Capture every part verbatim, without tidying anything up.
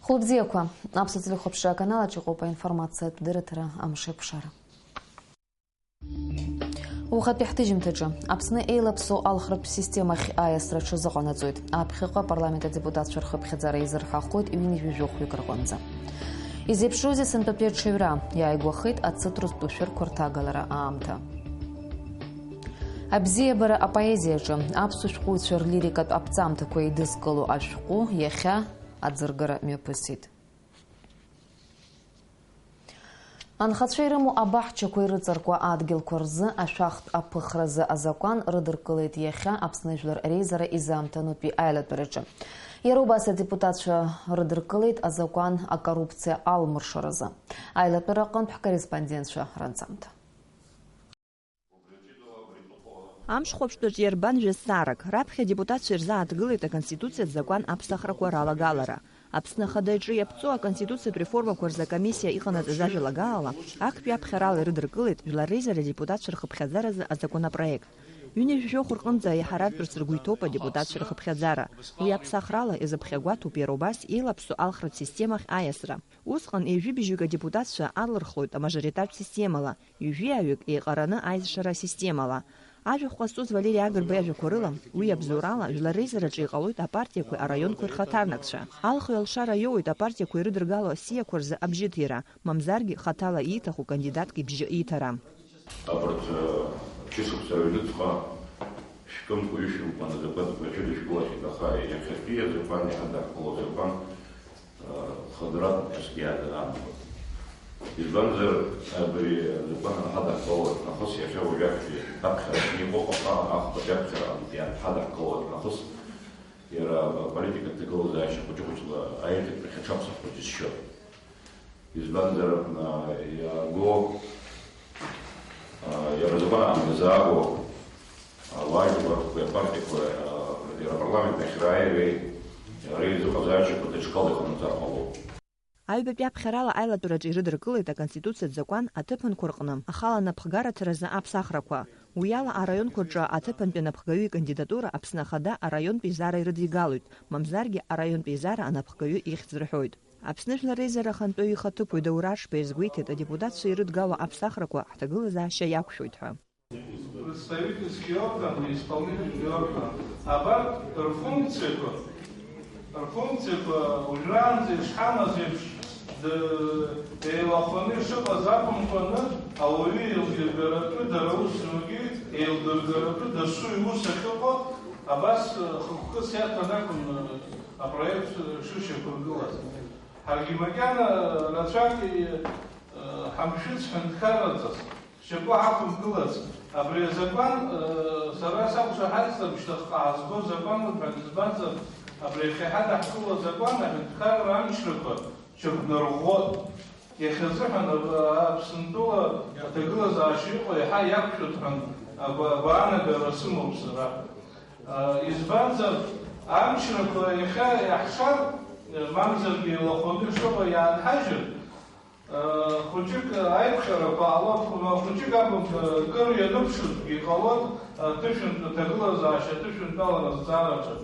Хәлыбзиақәа, аԥсуа телехәаԥшра аканал аҿы иҟоуп аинформациатә дырраҭара амшеикәшара. Уахатәи ҳҭыжьымҭаҿы, Аԥсны еилаԥсоу алхратә системахь аиасра аҽазыҟанаҵоит. Аԥхьаҟа апарламент адепутатцәа рхыԥхьаӡара еизырҳахоит ҩынҩажәи жәохәҩык рҟынӡа. Изеиԥшроузеи сынтәатәи аҽаҩра? Иааигәахеит ацитрустә шәырқәа рҭагалара аамҭа. Абзиабара апоезиаҿы аԥсуа шәҟәыҩҩцәа рлирикатә аԥҵамҭақәа еидызкыло ашәҟәы иахьа аӡыргара мҩаԥысит. Анхацәа ирымоу абаҳчақәа ирыҵаркуа адгьылқәа рзы ашәахтә аԥыхразы азакәан рыдыркылеит иахьа Аԥсны Жәлар Реизара изаамҭанутәи аилатәараҿы. Иара убас адепутатцәа рыдыркылеит азакәан акоррупциа алмыршаразы. Аилатәара аҟынтә ҳкорреспондентцәа ранҵамҭа. Амшхәаԥштәаҿ иарбан жәа зҵаарак? Раԥхьа адепутатцәа ирзааҭгылеит Аконституциатә закәан аԥсахрақәа ралагалара. Аԥсны Ахада иҿы иаԥҵоу аконституциатә реформақәа рзы акомиссиа иҟанаҵаз ажәалагалала, актәи аԥхьарала ирыдыркылеит Жәлар Реизара адепутатцәа рхыԥхьаӡаразы азакәанопроект. Ҩынҩажәи жәохә рҟынӡа иаҳаратәырц ргәы иҭоуп адепутатцәа рхыԥхьаӡара. Уи аԥсахрала иазыԥхьагәаҭоуп иара убас еилаԥсоу алхратә системахь аиасра. Усҟан ҩажәи бжьҩык адепутатцәа алырхлоит амажоритартә системала, ҩажәи ааҩык еиҟараны аизшара асистемала. Ажәахә ҟазҵоз Валери Агрба иажәақәа рыла, уи абзоурала Жәлар Реизараҿы иҟалоит апартиақәеи араионқәеи рхаҭарнакцәа. Алхи алшара иоуеит апартиақәа ирыдыргало асиақәа рзы абжьыҭира, мамзаргьы хаҭала ииҭаху кандидатк ибжьы иҭара. Абарҭ, э, чысықәса рыҩныҵҟа шәкымқәа, ҩышәымкәа аназакәанқәа рыдышәкылахьеит, аха иахьатәи азакәан иҳадаҳкыло азакәан, э, хыдратә ԥҳәысгьы иаадырааныҟәоит. Избанзар, абри азакәан анҳадаҳкылалак нахыс иахьа уажәаԥхьа аԥхьара аниҟәыҟаха, ахԥатәи аԥхьара ианҳадаҳкылалак нахыс иара аполитикатә ҭагылазаашьа хәыҷы-хәыҷла аиӷьтәахь аҽаԥсахуа џьысшьоит. Избанзар, а, иааго, а, иара азакәан аамҭазы ааго, а, ауаажәларқәеи апартиақәеи, а, иара апарламент ахь рааиреи реизыҟазаашьақәа даҽакала иҟанаҵар ҟалоуп. Аҩбатәи аԥхьарала аилатәараҿы ирыдыркылеит Аконституциатә закәан аҭыԥанқәа рҟны ахала анапхгараҭаразы аԥсахрақәа. Уи ала араионқәа рҿы аҭыԥантәи анапхгаҩы икандидатура Аԥсны Ахада араионтә еизара ирыдигалоит, мамзаргьы араионтә еизара анапхгаҩы ихьӡ рҳәоит. Аԥсны Жәлар Реизара ахантәаҩы ихаҭыԥуаҩ Даур Аршба иазгәеиҭеит, адепутатцәа ирыдгало аԥсахрақәа ҳҭагылазаашьа иақәшәоит ҳәа. Представительский орган и исполнительный орган. Абарҭ рфункциақәа, рфункциақәа уажәраанӡа ишҳамаз еиԥш, д-, еилахәаны ишыҟаз акәымкәаны, ауаҩы еилдыргаратәы, дара усзугьы еилдыргаратәы дасу иус ахьыҟоу, абас, хықәкыс иаҭан акәын апроект шышьақәыргылаз. Ҳаргьы макьана рацәак, э, ҳамшәыц ҳәынҭқарраҵас, шьапы ҳақәымгылац. Абри азакәан, э, сара сақәшаҳаҭӡам шьҭахьҟа ҳазго закәануп ҳәа, избанзар, абри иахьа иҳадаҳкыло азакәан аҳәынҭқарра амчрақәа шьақәнарӷәӷәоит. Иахьазыҳәан Ап-, Аԥсынтәыла аҭагылазаашьа иҟоу еиҳа иақәшәоит ҳәа агәа-, агәаанагара сымоуп сара. Избанзар, амчрақәа иахьа иаҳшар, мамзаргьы илахәаны ишыҟоу иаанҳажьыр, хәыҷык аиқәшарақәа ҟалоит, хәыҷык акәым, кыр ианыԥшызгьы ҟалоит, аҭышәынтә аҭагылазаашьа аҭышәынтәалара азҵаараҿы.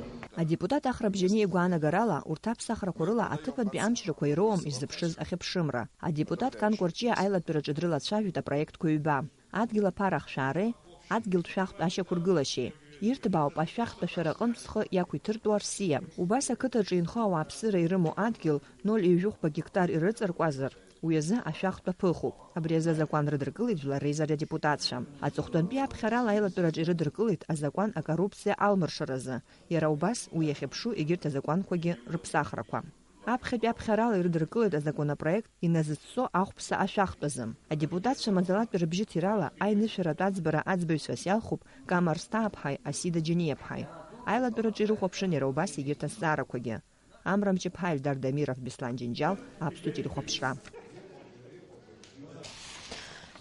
Адепутат Ахра Бжьаниа игәаанагарала, урҭ аԥсахрақәа рыла аҭыԥантәи амчрақәа ироуам иззыԥшыз ахьыԥшымра. Адепутат Кан Кәарҷиа аилатәараҿы дрылацәажәеит апроектқәа ҩба. Адгьыл аԥара ахшәаареи адгьылтә шәахтә ашьақәыргылашьеи. Ирҭбаауп ашәахтә ашәара аҟынтә зхы иақәиҭыртәу Арсиа. Убас ақыҭаҿы инхо ауааԥсыра ирымоу адгьыл ноль ҩажәихәба гектар ирыҵаркуазар, уи азы ашәахтә аԥыхуп. Абри азы азакәан рыдыркылеит Жәлар Реизара адепутатцәа. Аҵыхәтәантәи аԥхьарала аилатәараҿы ирыдыркылеит азакәан акоррупциа алмыршаразы. Иара убас уи иахьыԥшу егьырҭ азакәанқәагьы рыԥсахрақәа. Аԥхьатәи аԥхьарала ирыдыркылеит азакәанопроект иназыццо ахәԥса ашәахтә азы. Адепутатцәа маӡалатәи рыбжьыҭирала аинышәаратә аӡбара аӡбаҩцәас иалхуп Кама Арсҭааԥҳаи Асида Џьениаԥҳаи. Аилатәараҿы ирыхәаԥшын иара убас егьырҭ азҵаарақәагьы. Амра Мҷыԥҳа, Ельдар Дамиров, Беслан Џьынџьал, Аԥсуа телехәаԥшра.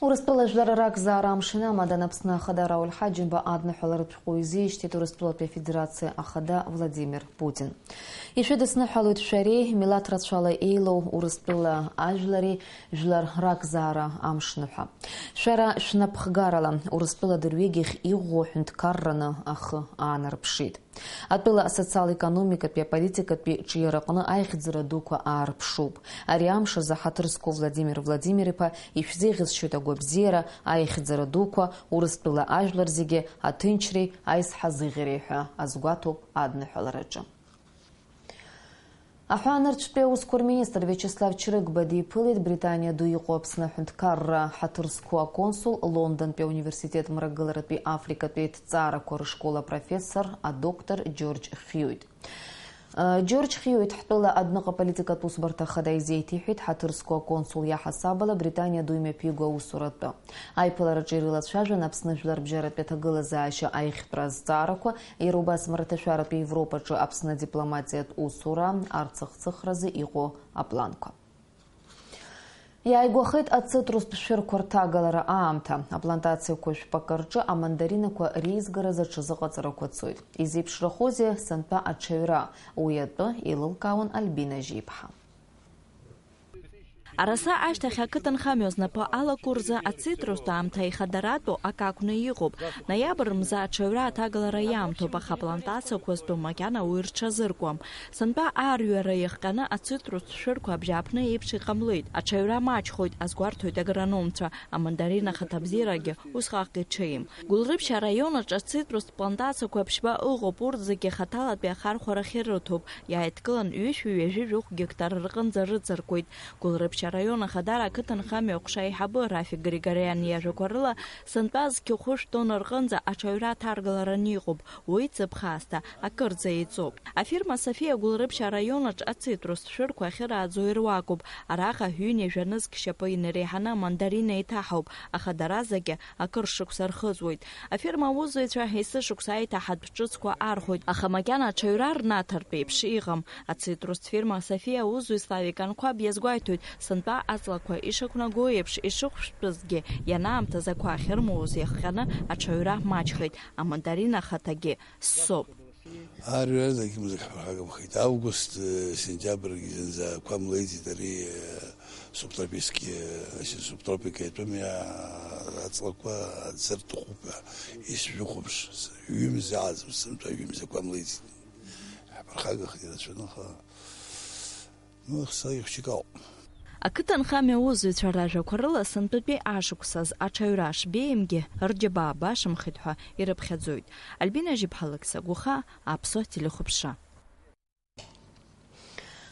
Урыстәыла жәлар ракзаара амш инамадан Аԥсны Ахада Рауль Ҳаџьымба адныҳәаларатә шәҟәы изишьҭит Урыстәылатәи Афедерациа Ахада Владимир Путин. Ишәыдысныҳәалоит шәареи, милаҭ рацәала еилоу Урыстәыла ажәлари жәлар ракзаара амшныҳәа. Шәара шәнапхгарала Урыстәыла дырҩегьых иӷәӷәоу ҳәынҭқарраны ахы аанарԥшит. Атәыла асоциал-економикатәи аполитикатәи ҿиараҟны аихьӡара дуқәа аарԥшуп. Ари амш азы ҳаҭыр зқәу Владимир Владимир-иԥа ишәзеиӷьасшьоит агәабзиара, аихьӡара дуқәа, Урыстәыла ажәлар зегьы аҭынчреи аизҳазыӷьареи ҳәа азгәаҭоуп адныҳәалараҿы. Аҳәаанырцәтәи аусқәа рминистр Виачеслав Чрыгба диԥылеит Британиа ду иҟоу Аԥсны аҳәынҭқарра ҳаҭыр зқәу аконсул, Лондонтәи ауниверситет мрагыларатәи Африкатәи аҭҵаарақәа рышкол апрофессор, адоктор Џьорџь Хиуит. Џьорџь Хиуит ҳтәыла адәныҟа аполитикатә усбарҭа ахада изеиҭеиҳәеит ҳаҭыр зқәу аконсул иаҳасабала Британиа ду имҩаԥиго аусуратәы. Аиԥылараҿы ирылацәажәан Аԥсны жәларбжьаратәи аҭагылазаашьа аиӷьтәра азҵаарақәа, иара убас Марҭашәаратәи Европаҿы Аԥсны адипломатиатә усура арцыхцыхразы иҟоу апланқәа. Иааигәахеит ацитрустә шәырқәа рҭагалара аамҭа. Аплантациақәа жәпакы рҿы амандаринақәа реизгаразы аҽазыҟаҵарақәа цоит. Изеиԥшрахозеи сынтәа аҽаҩра? Уи атәы еилылкаауан Альбина Жьиԥҳа. Араса ашьҭахь ақыҭанхамҩа знапы алаку рзы ацитрустә аамҭа ихадаратәу акы акәны иҟоуп. Ноиабр мза аҽаҩра аҭагалара иаамҭоуп, аха аплантациақәа зтәу макьана уи рҽазыркуам. Сынтәа аарҩара иахҟьаны ацитрустә шәырқәа абжьааԥны еиԥш иҟамлеит. Аҽаҩра маҷхоит, азгәарҭоит агрономцәа, амандарин ахаҭабзиарагьы усҟак иҽеим. Гәылрыԥшь араион аҿы ацитрустә плантациақәа ԥшьба ыҟоуп, урҭ зегьы хаҭалатәи ахархәарахь ирыҭоуп. Иааидкылан ҩышәи ҩажәи жәохә гектар рҟынӡа рыҵаркуеит. Гәылрыԥшь араион ахадара ақыҭанхамҩа аҟәша аиҳабы Рафик Григориан иажәақәа рыла, сынтәа зқьы хәышә тонна рҟынӡа аҽаҩра аҭаргаларан иҟоуп, уи ҵыԥх аасҭа акырӡа еиҵоуп. Афирма Софиа Гәылрыԥшь араион аҿы ацитрустә шәырқәа ахьырааӡо ируакуп. Араҟа ҩынҩажәа нызқь шьапы инареиҳаны амандарина еиҭаҳауп, аха дара зегьы акыр шықәса рхыҵуеит. Афирма аусзуҩцәа есышықәса аиҭаҳатә ҿыцқәа архәоит, аха макьана аҽаҩра рнаҭартә еиԥш иҟам. Ацитрустә фирма Софиа аусзуҩ Славик Анқәаб иазгәеиҭоит, сынтәа аҵлақәа ишақәнаго еиԥш ишыхәшәтәызгьы, ианаамҭаз ақәа ахьырмоуз иахҟьаны аҽаҩра маҷхеит, амандарина ахаҭагьы ссоуп. Арҩарагьы мзак ҳԥырхагамхеит. Август, э, сентиабргьы зынӡа ақәа млеиӡеит ари, э, субтропические, э, субтропика иатәым иа-, аҵлақәа аӡы рҭахуп ҳәа исжәыхәаԥш, ҩымз аӡам сынтәа, ҩымз ақәа млеиӡеит. Ҳԥырхагахеит ирацәаны, аха, ну, ихсаихьчак ауп. Ақыҭанхамҩа аусзуҩцәа ражәақәа рыла, сынтәатәи ашықәсаз аҽаҩра шбеиамгьы рџьабаа башамхеит ҳәа ирыԥхьаӡоит. Альбина Жьиԥҳа, Алықьса Гәыха, Аԥсуа телехәаԥшра.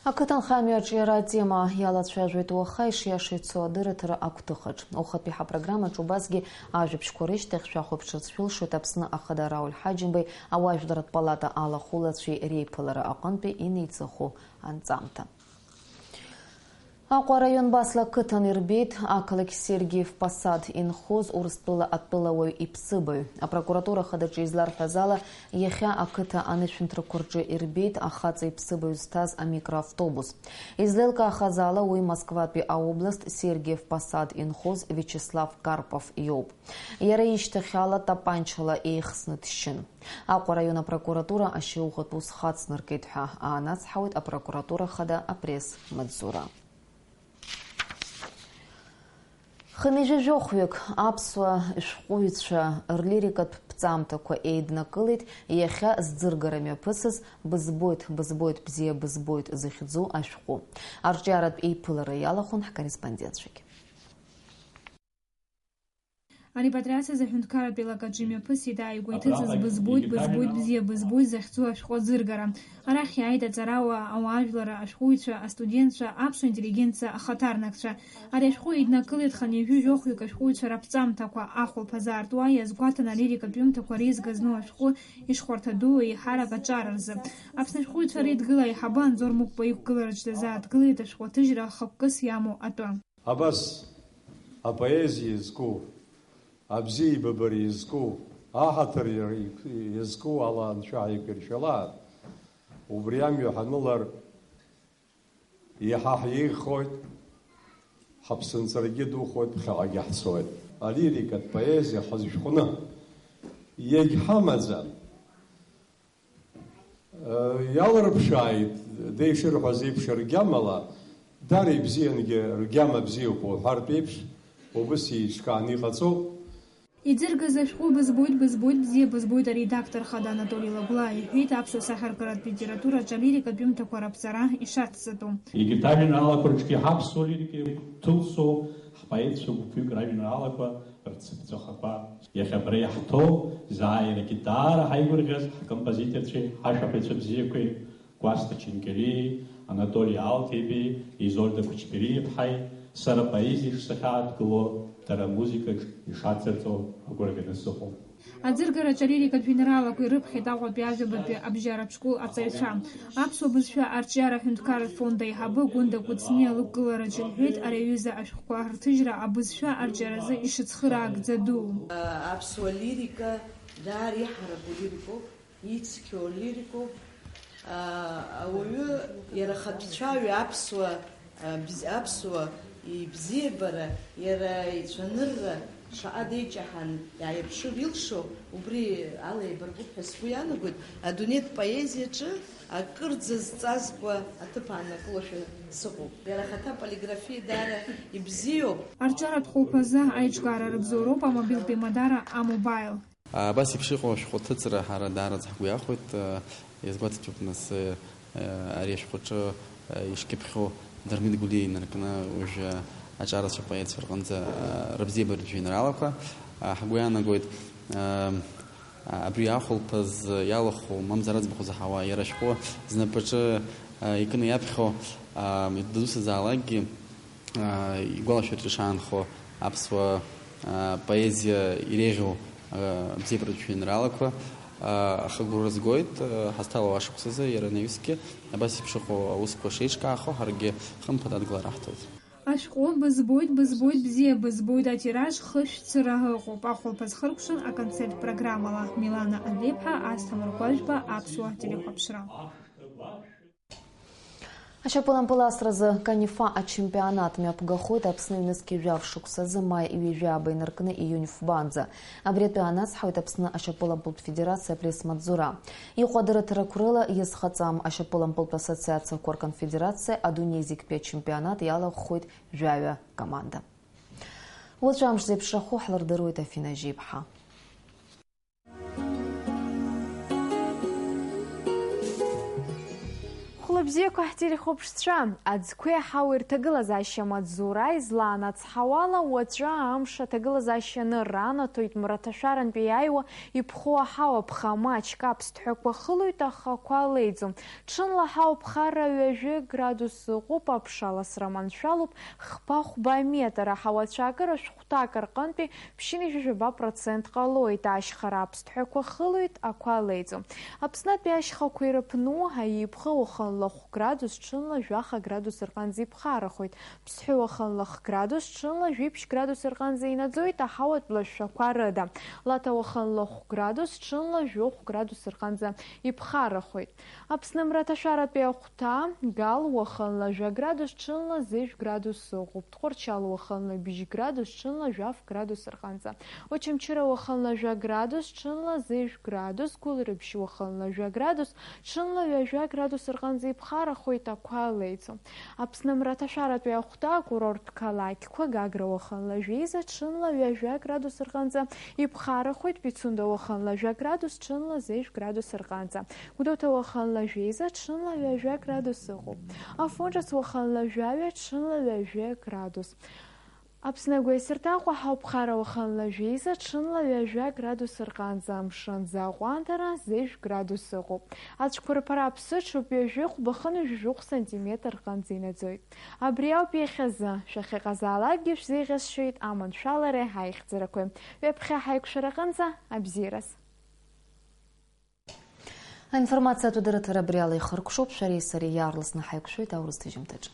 Ақыҭанхамҩа аҿиара атема иалацәажәоит уаха ишиаша ицо адырраҭара агәҭыхаҿ. Ухатәи ҳапрограммаҿ убасгьы ажәабжьқәа рышьҭахь шәахәаԥшырц шәылшоит Аԥсны Ахада Рауль Ҳаџьымбеи ауаажәларратә палата алахәылацәеи реиԥылара аҟынтәи инеиҵыху анҵамҭа. Аҟәа араион Басла ақыҭан ирбеит ақалақь Сергиев Посад инхоз Урыстәыла атәылауаҩ иԥсыбаҩ. Апрокуратура ахадаҿы изларҳәаз ала, иахьа ақыҭа анышәынҭрақәа рҿы ирбеит ахаҵа иԥсыбаҩ зҭаз амикроавтобус. Излеилкаахаз ала, уи Москватәи аобласт Сергиев Посад инхоз Виачеслав Карпов иоуп. Иара ишьҭахьала тапанчала еихсны дшьын. Аҟәа араион апрокуратура ашьауӷатә ус хацнаркит ҳәа аанацҳауеит апрокуратура хада апресс-маҵзура. Хынҩажәи жәохәҩык аԥсуа шәҟәыҩҩцәа рлирикатә ԥҵамҭақәа еиднакылеит иахьа зӡыргара мҩаԥысыз Бызбоит, бызбоит, бзиа бызбоит зыхьӡу ашәҟәы. Арҿиаратә еиԥылара иалахәын ҳкорреспондентцәагьы. Арепатриациазы аҳәынҭқарратә еилакаҿы имҩаԥысит ааигәа иҭыҵыз Бызбоит, бызбоит, бзиа бызбоит захьӡу ашәҟәы аӡыргара. Арахь иааит аҵарауаа, ауаажәлар, ашәҟәыҩҩцәа, астудентцәа, аԥсуа интеллигенциа ахаҭарнакцәа. Ари ашәҟәы еиднакылеит хынҩажәи жәохәҩык ашәҟәыҩҩцәа раԥҵамҭақәа ахәылԥазы аартуа иазгәаҭан алирикатә ҩымҭақәа реизга зну ашәҟәы ишхәарҭа ду еиҳарак аҿар рзы. Аԥсны ашәҟәыҩҩцәа реидгыла аиҳабы Анзор Мукба иқәгылараҿ дазааҭгылеит ашәҟәы аҭыжьра хықәкыс иамоу атәы. Абас апоезиа иазку, абзиеибабара иазку, аҳаҭыр иазку ала Анцәа ҳаиқәиршәалааит. Убри амҩа ҳанылар, иаҳа ҳиеихоит, ҳаԥсынҵрагьы духоит, ԥхьаҟагьы ҳцоит. Алирикатә поезиа ҳазшәҟәны иагьҳамаӡам. Иалырԥшааит, деишырҳәаз еиԥш, ргьамала, дара ибзиангьы ргьама бзиоуп уҳәартә еиԥш, убыс еиҿкааны иҟаҵоуп. Иӡыргаз ашәҟәы Бызбоит, бызбоит, бзиа бызбоит аредактор хада Анатоли Лагәлаа иҳәеит аԥсуа сахьаркыратә литератураҿы алирикатә ҩымҭақәа раԥҵара ишацҵатәу. Егьырҭ ажәеинраалақәа рҿгьы ҳаԥсуа лирика иҭылсо ҳпоетцәа гәыԥҩык ражәеинраалақәа рцыԥҵәахақәа. Иахьа абра иаҳҭоу зааирагьы даара ҳаигәырӷьаз ҳкомпозиторцәеи ҳашәаҳәаҩцәа бзиақәеи Кәасҭа Ченгелиеи, Анатоли Алҭеибеи, Изольда Кәычбериаԥҳаи, сара поезиа ишсахьааҭгыло, дара амузыкаҿ ишацырҵо агәырӷьаны сыҟоуп. Аӡыргараҿы алирикатә жәеинраалақәа ирыԥхьеит Аҟәатәи ажәабатәи абжьаратә школ аҵаҩцәа. Аԥсуа бызшәа арҿиара аҳәынҭқарратә фонд аиҳабы Гәында Кәыҵниа лықәгылараҿы иҳәеит ари аҩыза ашәҟәқәа рҭыжьра абызшәа арҿиаразы ишыцхыраагӡа ду. Аԥсуа лирика даара иҳараку лирикоуп. Ицқьоу лирикоуп. Аа, ауаҩы иара ахатә цәаҩа аԥсуа, аа, бз-, аԥсуа ибзиабара, иара ицәанырра шаҟа деиҷаҳан иааирԥшыр илшо, убри ала еибаркуп ҳәа сгәы иаанагоит. Адунеитә поезиаҿы акырӡа зҵазкуа аҭыԥ ааннакылошәа сыҟоуп. Иара ахаҭа аполиграфиа даара ибзиоуп. Арҿиаратә хәылԥазы аиҿкаара рыбзоуроуп амобилтә еимадара А-Мобаил. Абас еиԥш иҟоу ашәҟәы аҭыҵра ҳара даараӡа ҳгәы иахәоит, иазгәаҭатәуп нас, ари ашәҟәаҿы ишкьыԥхьу Дырмит Гәлиа инаркны уажәы аҿарацәа поетцәа рҟынӡа рыбзиабаратә жәеинраалақәа ҳгәы иаанагоит. Абри ахәылԥаз иалахәу, мамзар аӡбахә заҳауа, иара ашәҟәы знапаҿы икны иаԥхьо дызусҭазаалакгьы, игәалашәараҿы ишаанхо аԥсуа поезиа иреиӷьу абзиабаратә жәеинраалақәа, аха агәра згоит, ҳазҭалоу ашықәсазы иара анаҩсгьы абас еиԥш ыҟоу аусқәа шеиҿкаахо ҳаргьы хымԥада адгылара ҳҭоит. Ашәҟәы Бызбоит, бызбоит, бзиа бызбоит атираж хышә цыра ыҟоуп. Ахәылԥаз хыркәшан аконцерттә программала. Милана Адлеиԥҳа, Асҭамыр Гәажәба, Аԥсуа телехәаԥшра. Ашьапылампыл асразы Канифа ачемпионат мҩаԥгахоит Аԥсны ҩнызқьи жәаф шықәсазы маи ҩажәи ааба инаркны июнь фбаанӡа. Абри атәы анацҳауеит Аԥсны ашьапылампылтә федерациа апресс-маҵзура. Иҟоу адырраҭарақәа рыла иазхаҵам ашьапылампылтә ассоциациақәа рконфедерациа адунеи зегьтәи ачемпионат иалахәхоит жәаҩа команда. Уаҵәы амш зеиԥшрахо ҳлырдыруеит, Афина Жьеиԥҳа. Хәлыбзиақәа ҳтелехәаԥшцәа, аӡқәеи аҳауеи рҭагылазаашьа маҵзура излаанацҳауала, уаҵәы амш аҭагылазаашьа анырра анаҭоит, мраҭашәарантәи иааиуа иԥхоу аҳауа ԥха маҷк аԥсҭҳәақәа хылоит, ахақәа леиӡом. Ҽынла аҳауа ԥхара ҩажәи градус ыҟоуп, аԥша ласра маншәалоуп, хԥа-хәба аметр, аҳауа цәаакыра шәҟәҭак рҟынтәи ԥшьынҩажәи жәаба процент ҟалоит, ашьхара аԥсҭҳәақәа хылоит, ақәа леиӡом. Аԥснытәи ашьхақәа ирыԥну аиԥхы уахынла хә градус, ҽынла жәаха градус рҟынӡа иԥхарахоит. Ԥсҳәы уахынла хә градус, ҽынла жәиԥшь градус рҟынӡа инаӡоит аҳауатә лашәақәа рыда. Лаҭа уахынла хә градус, ҽынла жәохә градус рҟынӡа иԥхарахоит. Аԥсны мраҭашәаратәи ахәҭа, Гал уахынла жәа градус, ҽынла зежә градус ыҟоуп. Тҟәарчал уахынла бжь градус, ҽынла жәаф градус рҟынӡа. Очамчыра уахынла жәа градус, ҽынла зежә градус. Гәылрыԥшь уахынла жәа градус, ҽынла ҩажәа градус рҟынӡа иԥхарахоит, ақәа леиӡом. Аԥсны мраҭашәаратәи ахәҭа, акурорттә қалақьқәа, Гагра уахынла жәеиза, ҽынла ҩажәа градус рҟынӡа иԥхарахоит, Пицунда уахынла жәа градус, ҽынла зежә градус рҟынӡа. Гәдоуҭа уахынла жәеиза, ҽынла ҩажәа градус ыҟоуп. Афон ҿыц уахынла жәаҩа, ҽынла ҩажәа градус. Аԥсны агәеисырҭа Аҟәа ҳауп, Хара уахынла жәеиза, ҽынла ҩажәа градус рҟынӡа, амшынӡы аҟәандара зежә градус ыҟоуп. Ацәқәырԥара аԥсыҽуп, ҩажәи хәба хынҩажәи жәохә сантиметр рҟынӡа инаӡоит. Абри ауп иахьазы. Шәахьыҟазаалакгьы шәзеиӷьасшьоит аманшәалареи аихьӡарақәеи. Ҩаԥхьа ҳаиқәшәараҟынӡа абзиараз. Аинформациатә дырраҭара абри ала ихыркәшоуп, шәареи сареи иаарласны ҳаиқәшәоит аурыс ҭыжьымҭаҿы.